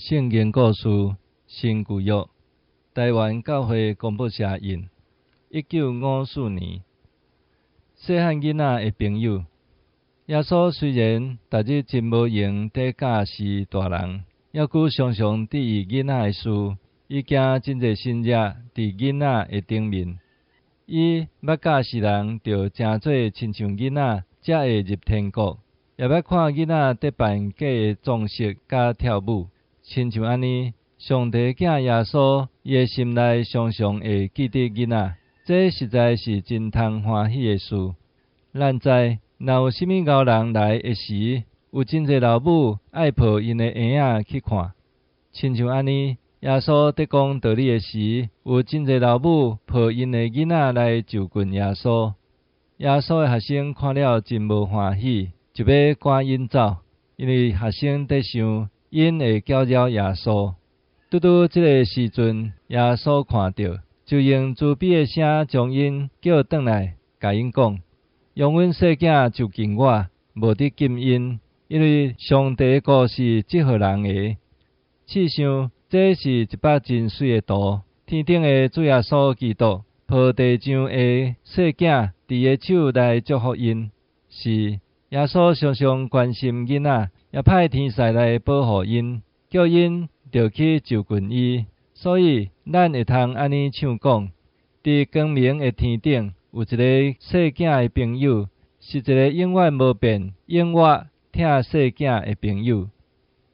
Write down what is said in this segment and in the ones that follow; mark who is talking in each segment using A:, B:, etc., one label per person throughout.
A: 聖經故事新舊約，臺灣教會公報社印，1954年。細漢囡仔的朋友，耶穌雖然逐日真無閒佇教示大人，猶閣常常注意囡仔的事。伊行真濟神跡佇囡仔的頂面。伊捌教示人著成做親像囡仔，才會入天國。也捌看囡仔佇辦假的裝飾佮跳舞，親像按呢，上帝囝耶穌，伊的心內常常會記得囡仔，這實在是真通歡喜的事。咱知，若有啥物𠢕人來的時，有真濟老母愛抱𪜶的嬰仔去看。親像按呢，耶穌佇講道理的時，有真濟老母抱𪜶的囡仔來就近耶穌。耶穌的學生看了真無歡喜，就欲趕𪜶走，因為學生佇想𪜶會攪擾耶穌。拄拄這个時陣，耶穌看著，就用慈悲的聲將𪜶叫轉來，共𪜶講：容阮細囝就近我，無得禁𪜶，因為上帝的國是這號人的。試想，這是一幅真媠的圖。天頂的主耶穌基督抱地上的細囝，佇伊的手來祝福𪜶。是耶穌常常關心囡仔，也派天使來保護𪜶，叫𪜶著去就近伊。所以，咱會通按呢唱講：佇光明的天頂，有一个細囝的朋友，是一个永遠無變、永活疼細囝的朋友。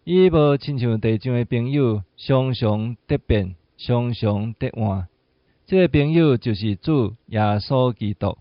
A: 伊無親像地上的朋友，常常佇變，常常佇換。這个朋友就是主耶穌基督。